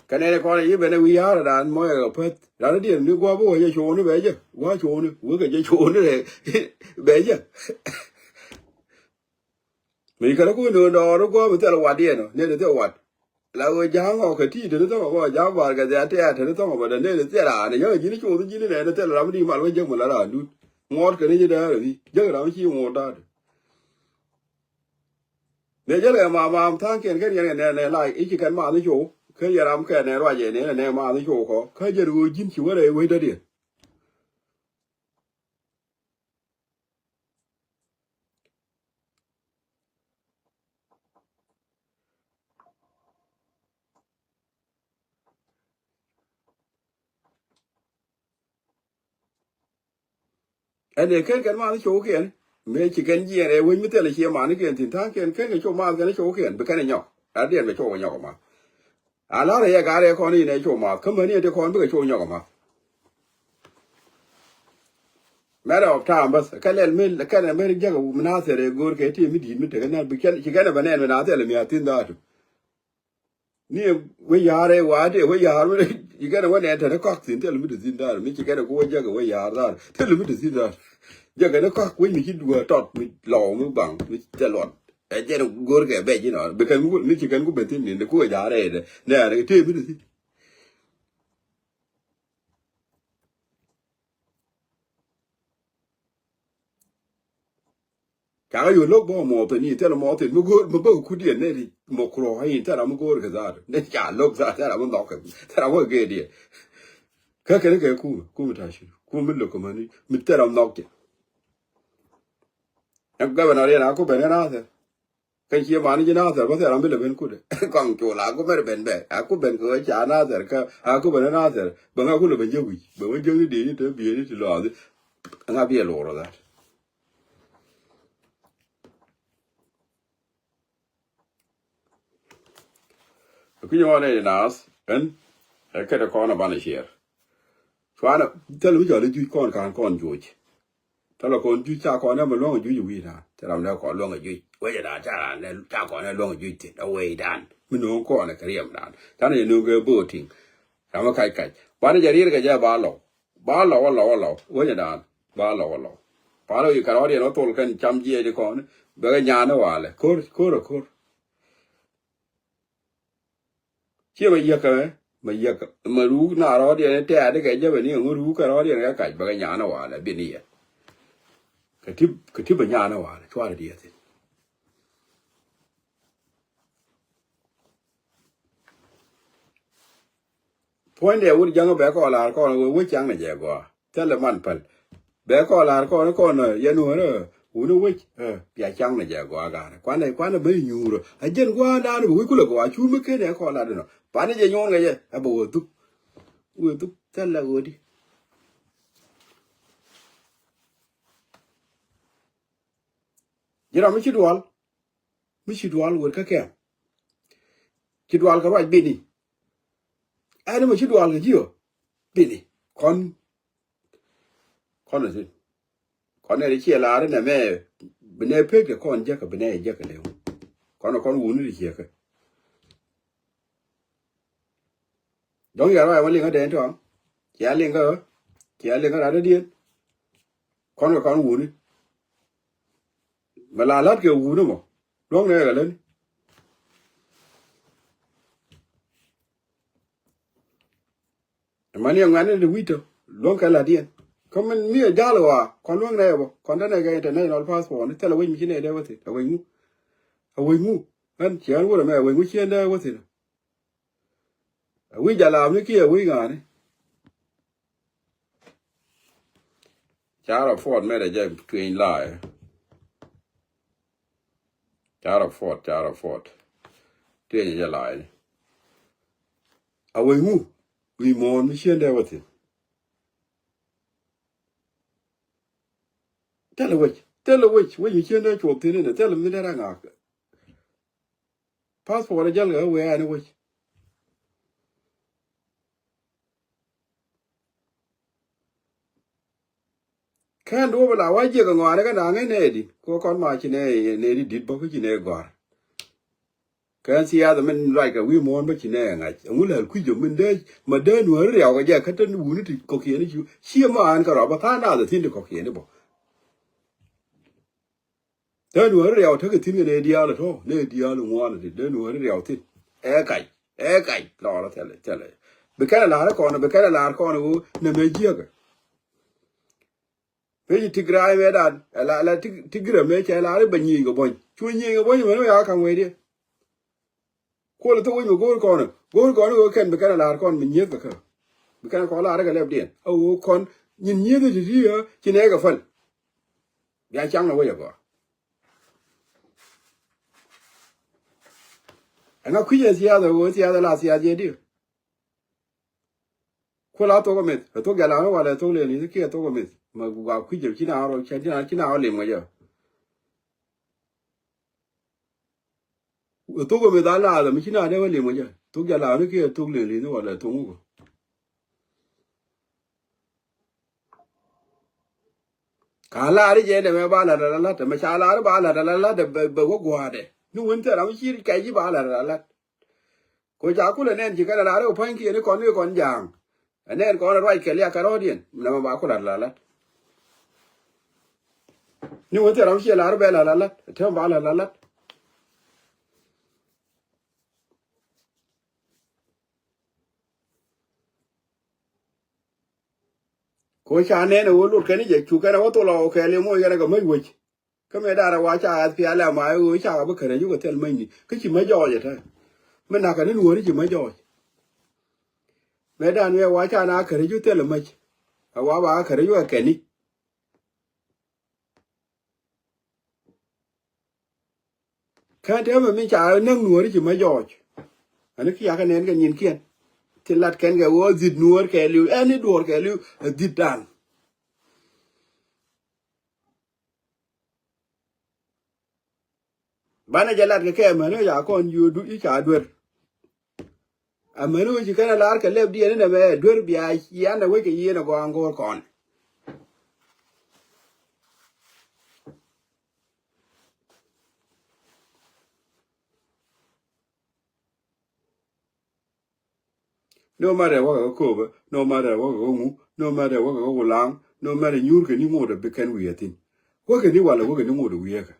Kɛ nɛn kɔn i̱ ben ɛ wi̱i̱ ya̱r dan mɔ yɛ kɛ päth. Dan i̱ diɛn ni gua̱a̱p i̱ wä jɛ cuuni bɛ jɛ. Gua̱a̱ cuuni. Wekɛ jɛ cuuni rɛ. Bɛ jɛ. Mi kɛn ku ni dɔɔr gua̱a̱p i̱ thil wat diɛn ɔ. Nɛn i̱ thil wat. La ɣöö ja̱a̱ŋ ɔ kɛ ti̱i̱ teni thɔ̱ŋ ɔ bä ja̱a̱ŋ bar kɛ dhiaar tɛ̈r teni thɔ̱ŋ ɔ bä dändeni thil raan ɛ yäŋ ji̱n cuɔth ji̱n nɛn thil ram di mal wä jäk mi la raan dut. Ŋuɔ̱t kɛn ji̱ däär ɛ bi jäk ram ci ŋuɔ̱t da̱a̱t. Nɛ jäl kɛ mam mam tha̱a̱ŋ kiɛn kɛn yɛn kɛ nɛ nɛ la i̱ ci kɛn math i̱ cuɔw kä yɛ ram kɛ nɛ ruac ɛ nɛ nɛ math i̱ cuɔw kɔ kä jɛn ɣöö ji̱n ci wä rɛy wecdädiɛn. Ɛn ëë ken kɛn math cowkiɛn mëë ci kɛn jiɛɛn ɛ wec mi thilɛ ciɛ manikiɛn thi̱n tha̱a̱ŋkiɛn ken kɛ cow math kɛn cowkiɛn bi kɛn ɛ nyɔk. Radiɛn bɛ cow ɛ nyɔk ɛ math. A la̱rä yɛ gat ɛ kɔn inɛ cow math kä mäni ɛ ti kɔn bikɛ cow nyɔk ɛ math. Matter of time bäth kɛ lɛl mi kɛn ɛ mɛr jäk ɛ mi nathɛr ɛ go̱o̱r kɛ ti mi di̱i̱t mi tekɛ nɛn bi kɛn ci kɛn ɛ bɛ nɛn mi nathɛr ɛ mi a thi̱n dhaatu. Ni wec ya̱a̱r ɛ wa̱a̱ dee wec ya̱a̱r wec ci kɛn ɛ wä nɛn tɛn ɛ kɔak thi̱n thil mi te thi̱n dhaatu mi ci kɛn ɛ ku wä jäk ɛ wec ya̱a̱r dhaatu thil mi te thi̱n dhaatu. Jäk ɛn ɛ kɔak wec mi ci duɔ̱ɔ̱r tɔt mi lɔw mi baŋ mi thil luɔt. Ɛ jɛn ɛ go̱o̱r kɛ bɛc inɔ bi kɛn ku mi ci kɛn ku ben thi̱n ni ku wec ya̱a̱r ɛ dee nɛn ɛ tëë mi te thi̱n. Cakɛ yio̱w lo̱k bä mɔɔth ni thilɛ mɔɔth in mi go̱o̱r mi bä kut diɛn ne ti mɔ kuruɔ in thilɛ mi go̱o̱r kɛ zaat ne ca lo̱k zaat thilɛ mi nhɔk kɛ thilɛ wä gee diɛn. Kä kɛn kɛ kum kum ta shi kum mi lo̱k kɛ mani mi thilɛ nhɔk ti. Ɛn gɔbɛnɔ riɛn a ku ben kɛ nathɛr. Kä cie mani ji̱ nathɛr bä thilɛ mi lɛ ben kut kɔŋ col a ku ben ben bɛ a ku ben kɛ ca nathɛr kä a ku ben nathɛr bɛ ŋa ku lɛ ben jɛ wi̱c bɛ wä jɛ ni dee ni te biee ni ti lɔathi. Ŋa biɛ lorɔ that. Kui̱ ŋɔn ɛ naath ɛn ɛ kɛtɛ kɔn ɛ banɛ ciɛɛr. Cuanɛ thilɛ mi cɔl i̱ juc kɔn ka̱n kɔn juc. Thilɛ kɔn juc ca kɔn ɛ mi luäŋ i̱ juc i̱ wi̱i̱ naan thilɛ ram lɛ kɔn luäŋ i̱ juc wecɛ naan ca ran lɛ ca kɔn ɛ luäŋ i̱ juc thi̱n ɛ wecdan mi no̱o̱ŋ kɔn ɛ kɛ riɛm naan canɛ jɛ no̱o̱ŋ kɛ bo̱o̱ti̱ŋ. Ram mi kac kac banɛ jɛ riɛr kɛ jɛ ba lɔw. Ba lɔw a lɔw a lɔw wecɛ naan ba lɔw a lɔw. Ba lɔw i̱ kɛ rɔɔdiɛn wä thol kɛn cam jiɛc di kɔn bɛ kɛ nyan ɛ walɛ ko̱r ko̱r ɛ ko̱r. Ciɛ ma yiäkä mɛ ma yiäkä ma ruuk na rɔɔdiɛn tɛɛt kɛ jäbɛ ni ŋun ruuk kɛ rɔɔdiɛn kɛ kac bɛ kɛ nyan ɛ walɛ bi ni yɛ. Kɛ ti kɛ ti bɛ nyan ɛ walɛ cuarɛ diɛ thin. Puɔ̱nydɛ wut ja̱ŋ bɛ kɔn la̱r kɔn wee wec caŋ ni jɛ gɔaa thilɛ man päl. Bɛ kɔn la̱r kɔn kɔn yɛn wun wun wec bia caŋ ni jɛ gɔaa ga̱a̱rɛ kuanɛ kuanɛ ben nyuurä a jɛn gua̱a̱r da̱a̱n bi wec kulɛ gɔaa cu mi ken ɛ kɔn la̱r dinɔ. Banɛ jɛ nyuur kɛ jɛ ɛ bɛ wee dhuk. Wee dhuk thilɛ ɣöödi. Ji̱ ram mi ci dual mi ci dual wër kä kɛm. Ci dual kɛ ruac bini. Ɛn mɛ ci dual kɛ jiɔ bini kɔn. Kɔn ɛ thin kɔn ɛ ciɛ laari nɛ mɛ bi nɛ pek kɛ kɔn jek kɛ bi nɛ jek kɛ leu. Kɔn ɛ kɔn wuni ti ciɛ kɛ. Dɔ̱ŋ yɛr wa ɛmɔ liŋä dee tɔ̱ cia liŋä cia liŋä rat dädiɛn. Kɔn kɛ kɔn wuni. Mɛ la la̱t kɛ wuni mɔ luɔ̱ŋ nɛ kɛ läni. Mani ɛŋuɛ̈ni ti wi̱c tɔ luɔ̱ŋ kɛ la̱tdiɛn. Kä min mi ɛ ja̱l ɣɔaa kɔn luäŋ nɛ ɛ bä kɔn te nɛ kɛ international passport ni thilɛ wec mi ci nɛ dee wä thi̱n ɛ wec ŋu. Ɛ wec ŋu. Ɣän ciɛ ɣän wurɛ mɛ ɛ wec ŋu ciɛ dee wä thi̱n. Ɛ wi̱c jalaamni kiɛ ɛ wi̱c ŋa̱a̱ni. Carɛ puɔt mɛt ɛ jɛ tueny la̱a̱. Carɛ puɔt carɛ puɔt. Tueny ɛ jɛ la̱a̱ ni. A wec ŋu wi̱i̱ muɔ̱ɔ̱n mi ciendɛ wä thi̱n. Thilɛ wec thilɛ wec wec mi ciendɛ cuɔp thi̱n inɛ thilɛ mi dee rɛ ŋa̱a̱k. Passport ɛ jäl kɛ wee ɛn wec. Kɛn duɔ̱p la wa jiɛk ŋɔaani kɛ naŋ in nɛɛdi kɛ kɔn ma ci nɛ nɛɛdi dit bä kä ci nɛ gɔ̱a̱r. Kɛn thiath min luac kɛ wi̱i̱ muɔ̱ɔ̱n bä ci nɛ ŋa̱c ɛŋu lɛl kui̱c jɛ min dee ma dee nuääri riaw kɛ jɛ kä te wuni ti kɔ̱kiɛni ci ciɛ ma an kɛ rɔa bä tha̱a̱ŋ naath ɛ thi̱n ti kɔ̱kiɛni bä. Dee nuääri riaw tekɛ thi̱n kɛ nɛ diaal ɛ tɔ̱ nɛ diaal ŋuan ɛ ti dee nuääri riaw thi̱n. Ɛ kac ɛ kac lɔɔrä thɛlɛ thɛlɛ. Bi kɛn ɛ la̱r kɔn bi kɛn ɛ la̱r kɔn ɛ ɣöö nɛ mɛ jiäkä. Peci Tigray mɛ dan ɛ la la Tigray mɛ cɛ la̱r i̱ bɛ nyieny kɛ buɔ̱ny cu nyieny kɛ buɔ̱ny mɛn wä ya ka̱ŋ wecdiɛ. Kuɔl ɛ thok wec mi go̱o̱r kɔn ɛ go̱o̱r kɔn ɛ ɣöö kɛn bi kɛn ɛ la̱r kɔn mi nyieth kɛ kä. Bi kɛn ɛ kɔn la̱r kɛ lɛpdiɛn ɛ ɣöö kɔn nyin nyieth ɛ ti̱ti̱ ɛ ci nɛɛkɛ päl. Bia caŋ nɛ wec agɔaa. Ɛŋa kui̱c ɛ thiath ɛ ɣöö thiath ɛ la thiath yɛ diɛ. Kuäl a thok ɛ mith ɛ thok jɛ la ni walɛ ɛ thok lëë li̱th kiɛ thok ɛ mith mɛ gua kui̱c ɛ ci na rɔ ci na ci na rɔ lim kɛ jɛ. Ɛ thok ɛ mith a laath ɛ mi ci na dee wä lim kɛ jɛ thok jɛ la ni kiɛ thok lëë li̱th walɛ thok ŋuk. Ka laari jɛ nɛ mɛ ba lat ala lat mɛ ca laari ba lat ala lat bɛ wä gua̱a̱dɛ ni wen thɛr ram ci kɛ ji̱ ba lat ala lat. Ko ca kulɛ nɛn ci kɛn a laari kɛ pua̱nykiɛn ni kɔn ni kɔn ja̱a̱ŋ. Ɛ nɛn kɔn ruac kɛ liak kɛ rɔ̱diɛn nɛ mɛ ba ku lat ala lat. Ni wen thɛr ram ci laari bɛ lat ala lat tɛm ba lat ala lat. Ko ca nɛn ɛ wä lot kɛn i̱ jɛ cu kɛn ɛ wä thol ɔ kɛɛl i̱ moc kɛn ɛ kɛ mäc wec. Kä mëë da̱a̱n ɛ wa ca ɣath pial ɛ ma ɛ ɣöö ca ɣä bi kärä jukɛ thil mäcni kä ci mä jɔɔc ɛ tɛ. Mi nakä ni nuɔ̱ɔ̱ri ci mä jɔɔc. Mëë da̱a̱n ɛ wa ca na kärä ju thil mäc. Ɛ wa ba kärä ju ɛ kɛni. Kään täämɛ mi ca näk nuɔ̱ɔ̱ri ci mä jɔɔc. Ani kiakä nɛn kɛ nyinkiɛn. Ti lat kɛn kɛ ɣöö dhi̱t nuɔ̱ɔ̱r kɛɛliw ɛn i̱ duɔ̱ɔ̱r kɛɛliw ɛ dhi̱t dan. Banɛ jɛ lat kɛ kɛ amäni ɣöö ca kɔn yio̱o̱du i̱ ca duer. Amäni ɣöö ci kɛn a lar kɛ lɛpdiɛn inɛ mɛ duer bia yian ɛ wec kɛ yieen ɛ gɔaa ŋo̱o̱r kɔn. No matter wäkɛ kä Kööbä, no matter wäkɛ kä Ŋu, no matter wäkɛ kä Wulaŋ, no matter nyuur kɛ ni ŋot ɛ bi kɛn wi̱i̱ ɛ thi̱n. Wäkɛ ni walɛ wäkɛ ni ŋot ɛ wi̱i̱ ɛ kɛ.